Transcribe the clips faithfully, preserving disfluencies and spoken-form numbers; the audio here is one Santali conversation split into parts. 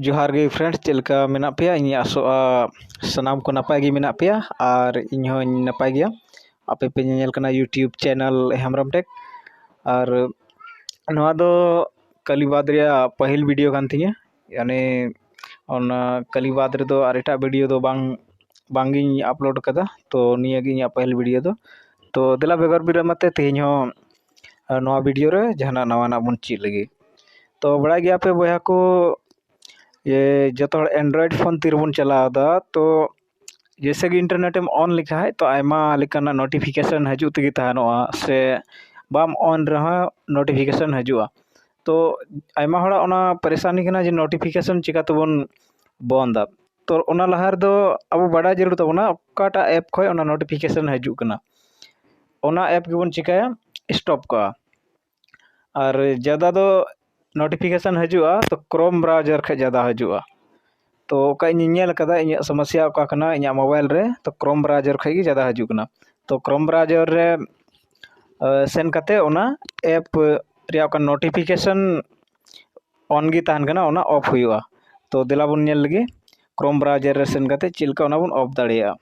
ᱡᱚᱦᱟᱨ ᱜᱮ friends, ᱪᱮᱫ ᱞᱮᱠᱟ ᱢᱮᱱᱟᱜ ᱯᱮᱭᱟ? ᱤᱧ ᱟᱥᱚᱜᱼᱟ ᱥᱟᱱᱟᱢ ᱠᱚ ᱱᱟᱯᱟᱭ ᱜᱮ ᱢᱮᱱᱟᱜ ᱯᱮᱭᱟ ᱟᱨ ᱤᱧ ᱦᱚᱸᱧ ᱱᱟᱯᱟᱭ ᱜᱮᱭᱟ᱾ ᱟᱯᱮ ᱯᱮ ᱧᱮᱧᱮᱞ ᱠᱟᱱᱟ YouTube channel ᱦᱮᱢᱵᱨᱚᱢ Tech᱾ ᱟᱨ ᱱᱚᱣᱟ ᱫᱚ ᱠᱟᱹᱞᱤ ᱵᱟᱫᱽ ᱨᱮᱭᱟᱜ ᱯᱟᱹᱦᱤᱞ video ᱠᱟᱱ ᱛᱤᱧᱟᱹ᱾ ᱭᱟᱱᱤ ᱚᱱᱟ ᱠᱟᱹᱞᱤ ᱵᱟᱫᱽ ᱨᱮᱫᱚ ᱟᱨ ᱮᱴᱟᱜ video ᱫᱚ ᱵᱟᱝ, ᱵᱟᱝᱜᱤᱧ upload ᱠᱟᱫᱟ᱾ ᱛᱚ ᱱᱤᱭᱟᱹ ᱜᱮ ᱤᱧᱟᱹᱜ ᱯᱟᱹᱦᱤᱞ video ᱫᱚ᱾ ᱛᱚ ᱫᱮᱞᱟ ᱵᱮᱜᱚᱨ ᱵᱤᱞᱚᱢ ᱟᱛᱮ ᱛᱮᱦᱮᱧ ᱦᱚᱸ, ᱟᱨ ᱱᱚᱣᱟ video ᱨᱮ ᱡᱟᱦᱟᱱᱟᱜ ᱱᱟᱣᱟᱱᱟᱜ ᱵᱚᱱ ᱪᱮᱫ ᱞᱮᱜᱮ᱾ ᱛᱚ ᱵᱟᱲᱟᱭ ᱜᱮᱭᱟ ᱯᱮ ᱵᱚᱭᱦᱟ ᱠᱚ, ᱡᱮ ᱡᱚᱛᱚ ᱦᱚᱲ Android phone ᱛᱤᱨᱮᱵᱚᱱ ᱪᱟᱞᱟᱣ ᱮᱫᱟ, ᱛᱚ ᱡᱮᱭᱥᱮ ᱜᱮ internet ᱮᱢ on ᱞᱮᱠᱷᱟᱡ ᱛᱚ ᱟᱭᱢᱟ ᱞᱮᱠᱟᱱᱟᱜ notification ᱦᱤᱡᱩᱜ ᱛᱮᱜᱮ ᱛᱟᱦᱮᱱᱚᱜᱼᱟ, ᱥᱮ ᱵᱟᱢ on ᱨᱮᱦᱚᱸ notification ᱦᱤᱡᱩᱜᱼᱟ᱾ ᱛᱚ ᱟᱭᱢᱟ ᱦᱚᱲᱟᱜ ᱚᱱᱟ ᱯᱟᱨᱤᱥᱟᱱᱤ ᱠᱟᱱᱟ ᱡᱮ notification ᱪᱤᱠᱟ ᱛᱮᱵᱚᱱ ᱵᱚᱱᱫᱟ᱾ ᱛᱚ ᱚᱱᱟ ᱞᱟᱦᱟ ᱨᱮᱫᱚ ᱟᱵᱚ ᱵᱟᱰᱟᱭ ᱡᱟᱹᱨᱩᱲ ᱛᱟᱵᱚᱱᱟ ᱚᱠᱟᱴᱟᱜ app ᱠᱷᱚᱡ ᱚᱱᱟ notification ᱦᱤᱡᱩᱜ ᱠᱟᱱᱟ, ᱚᱱᱟ app ᱜᱮᱵᱚᱱ ᱪᱤᱠᱟᱹᱭᱟ, stop ᱠᱟᱜᱼᱟ᱾ ᱟᱨ ᱡᱟᱫᱟ ᱫᱚ notification ᱦᱤᱡᱩᱜᱼᱟ ᱛᱚ Chrome browser ᱠᱷᱚᱡ ᱡᱟᱫᱟ ᱦᱤᱡᱩᱜᱼᱟ᱾ ᱛᱚ ᱚᱠᱟ ᱤᱧᱤᱧ ᱧᱮᱞ ᱠᱟᱫᱟ, ᱤᱧᱟᱹᱜ ᱥᱚᱢᱚᱥᱥᱟ ᱚᱠᱟ ᱠᱟᱱᱟ, ᱤᱧᱟᱹᱜ mobile ᱨᱮ ᱛᱚ Chrome browser ᱠᱷᱚᱡ ᱜᱮ ᱡᱟᱫᱟ ᱦᱤᱡᱩᱜ ᱠᱟᱱᱟ᱾ ᱛᱚ Chrome browser ᱨᱮ ᱥᱮᱱ ᱠᱟᱛᱮ ᱚᱱᱟ app ᱨᱮᱭᱟᱜ ᱚᱠᱟ notification on ᱜᱮ ᱛᱟᱦᱮᱱ ᱠᱟᱱᱟ, ᱚᱱᱟ off ᱦᱩᱭᱩᱜᱼᱟ᱾ ᱛᱚ ᱫᱮᱞᱟ ᱵᱚᱱ ᱧᱮᱞ ᱞᱮᱜᱮ Chrome browser ᱨᱮ ᱥᱮᱱ ᱠᱟᱛᱮ ᱪᱮᱫ ᱞᱮᱠᱟ ᱚᱱᱟ ᱵᱚᱱ off ᱫᱟᱲᱮᱭᱟᱜᱼᱟ᱾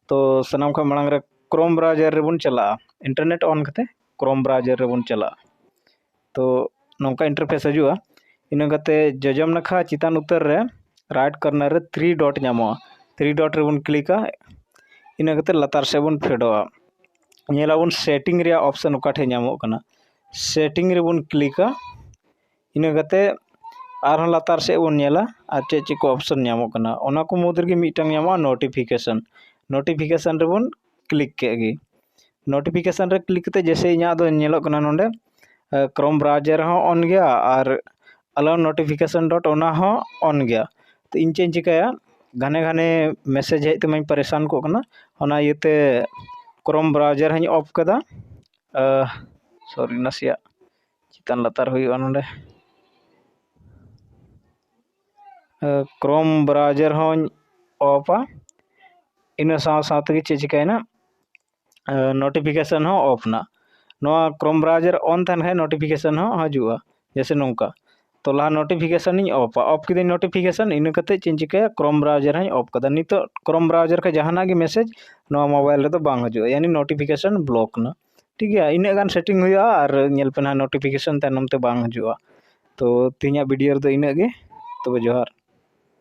ᱛᱚ ᱥᱟᱱᱟᱢ ᱠᱷᱚᱱ ᱢᱟᱲᱟᱝ ᱨᱮ Chrome browser ᱨᱮᱵᱚᱱ ᱪᱟᱞᱟᱜᱼᱟ᱾ Internet on ᱠᱟᱛᱮ Chrome browser ᱨᱮᱵᱚᱱ ᱪᱟᱞᱟᱜᱼᱟ᱾ ᱛᱚ ᱱᱚᱝᱠᱟ interface ᱦᱤᱡᱩᱜᱼᱟ᱾ ᱤᱱᱟᱹ ᱠᱟᱛᱮ ᱡᱚᱡᱚᱢ ᱱᱟᱠᱷᱟ ᱪᱮᱛᱟᱱ ᱩᱛᱟᱹᱨ ᱨᱮ right corner ᱨᱮ three dot ᱧᱟᱢᱚᱜᱼᱟ᱾ Three dot ᱨᱮᱵᱚᱱ clickᱟ᱾ ᱤᱱᱟᱹ ᱠᱟᱛᱮ ᱞᱟᱛᱟᱨ ᱥᱮᱫ ᱵᱚᱱ ᱯᱷᱮᱰᱚᱜᱼᱟ᱾ ᱧᱮᱞᱟᱵᱚᱱ setting ᱨᱮᱭᱟᱜ option ᱚᱠᱟ ᱴᱷᱮᱡ ᱧᱟᱢᱚᱜ ᱠᱟᱱᱟ, setting ᱨᱮᱵᱚᱱ clickᱟ᱾ ᱤᱱᱟᱹ ᱠᱟᱛᱮ ᱟᱨᱦᱚᱸ ᱞᱟᱛᱟᱨ ᱥᱮᱫ ᱵᱚᱱ ᱧᱮᱞᱟ ᱟᱨ ᱪᱮᱫ ᱪᱮᱫ ᱠᱚ option ᱧᱟᱢᱚᱜ ᱠᱟᱱᱟ᱾ ᱚᱱᱟ ᱠᱚ ᱢᱩᱫᱽ ᱨᱮᱜᱮ ᱢᱤᱫᱴᱟᱝ ᱧᱟᱢᱚᱜᱼᱟ notification᱾ Notification ᱨᱮᱵᱚᱱ click ᱠᱮᱫ ᱜᱮ᱾ Notification ᱨᱮ click ᱠᱟᱛᱮ ᱡᱮᱭᱥᱮ ᱤᱧᱟᱹᱜ ᱫᱚ ᱧᱮᱞᱚᱜ ᱠᱟᱱᱟ ᱱᱚᱰᱮ, ᱟᱸ, Chrome browser ᱦᱚᱸ on ᱜᱮᱭᱟ ᱟᱨ allow notification dot ᱚᱱᱟ ᱦᱚᱸ on ᱜᱮᱭᱟ᱾ ᱛᱚ ᱤᱧ ᱪᱮᱫ ᱤᱧ ᱪᱤᱠᱟᱹᱭᱟ, ᱜᱷᱟᱱᱮ ᱜᱷᱟᱱᱮ message ᱦᱮᱡ ᱛᱮᱢᱟᱧ ᱯᱟᱨᱤᱥᱟᱱ ᱠᱚᱜ ᱠᱟᱱᱟ, ᱚᱱᱟ ᱤᱭᱟᱹᱛᱮ Chrome browser ᱦᱚᱸᱧ off ᱠᱟᱫᱟ᱾ ᱟᱸ, sorry, ᱱᱟᱥᱮᱭᱟᱜ ᱪᱮᱛᱟᱱ ᱞᱟᱛᱟᱨ ᱦᱩᱭᱩᱜᱼᱟ ᱱᱚᱰᱮ᱾ ᱟᱸ, Chrome browser ᱦᱚᱸᱧ offᱟ᱾ ᱤᱱᱟᱹ ᱥᱟᱶ ᱥᱟᱶ ᱛᱮᱜᱮ ᱪᱮᱫ ᱪᱤᱠᱟᱹᱭᱮᱱᱟ, ᱟᱸ, notification ᱦᱚᱸ off ᱮᱱᱟ᱾ ᱱᱚᱣᱟ Chrome browser on ᱛᱟᱦᱮᱱ ᱠᱷᱟᱱ notification ᱦᱚᱸ ᱦᱤᱡᱩᱜᱼᱟ, ᱡᱮᱭᱥᱮ ᱱᱚᱝᱠᱟ᱾ ᱛᱚ ᱞᱟᱦᱟ ᱱᱳᱴᱤᱯᱷᱤᱠᱮᱥᱚᱱ ᱤᱧ ᱚᱯᱷᱟ, ᱚᱯᱷ ᱠᱤᱫᱟᱹᱧ ᱱᱳᱴᱤᱯᱷᱤᱠᱮᱥᱚᱱ᱾ ᱤᱱᱟᱹ ᱠᱟᱛᱮ ᱪᱮᱫ ᱤᱧ ᱪᱤᱠᱟᱹᱭᱟ, ᱠᱨᱳᱢ ᱵᱨᱟᱣᱡᱟᱨ ᱦᱚᱸᱧ ᱚᱯᱷ ᱠᱟᱫᱟ᱾ ᱱᱤᱛᱚᱜ ᱠᱨᱳᱢ ᱵᱨᱟᱣᱡᱟᱨ ᱠᱷᱚᱱ ᱡᱟᱦᱟᱱᱟᱜ ᱜᱮ ᱢᱮᱥᱮᱡᱽ ᱱᱚᱣᱟ ᱢᱳᱵᱟᱭᱤᱞ ᱨᱮᱫᱚ ᱵᱟᱝ ᱦᱤᱡᱩᱜᱼᱟ, ᱭᱟᱱᱤ ᱱᱳᱴᱤᱯᱷᱤᱠᱮᱥᱚᱱ ᱵᱞᱚᱠ ᱱᱟ᱾ ᱴᱷᱤᱠ ᱜᱮᱭᱟ, ᱤᱱᱟᱹᱜ ᱜᱟᱱ ᱥᱮᱴᱤᱝ ᱦᱩᱭᱩᱜᱼᱟ ᱟᱨ ᱧᱮᱞ ᱯᱮ ᱱᱟᱦᱟᱜ ᱱᱳᱴᱤᱯᱷᱤᱠᱮᱥᱚᱱ ᱛᱟᱭᱱᱚᱢ ᱛᱮ ᱵᱟᱝ ᱦᱤᱡᱩᱜᱼᱟ᱾ ᱛᱚ ᱛᱮᱦᱮᱧᱟᱜ ᱵᱷᱤᱰᱤᱭᱳ ᱨᱮᱫᱚ ᱤᱱᱟᱹᱜ ᱜᱮ᱾ ᱛᱚᱵᱮ ᱡᱚᱦᱟᱨ᱾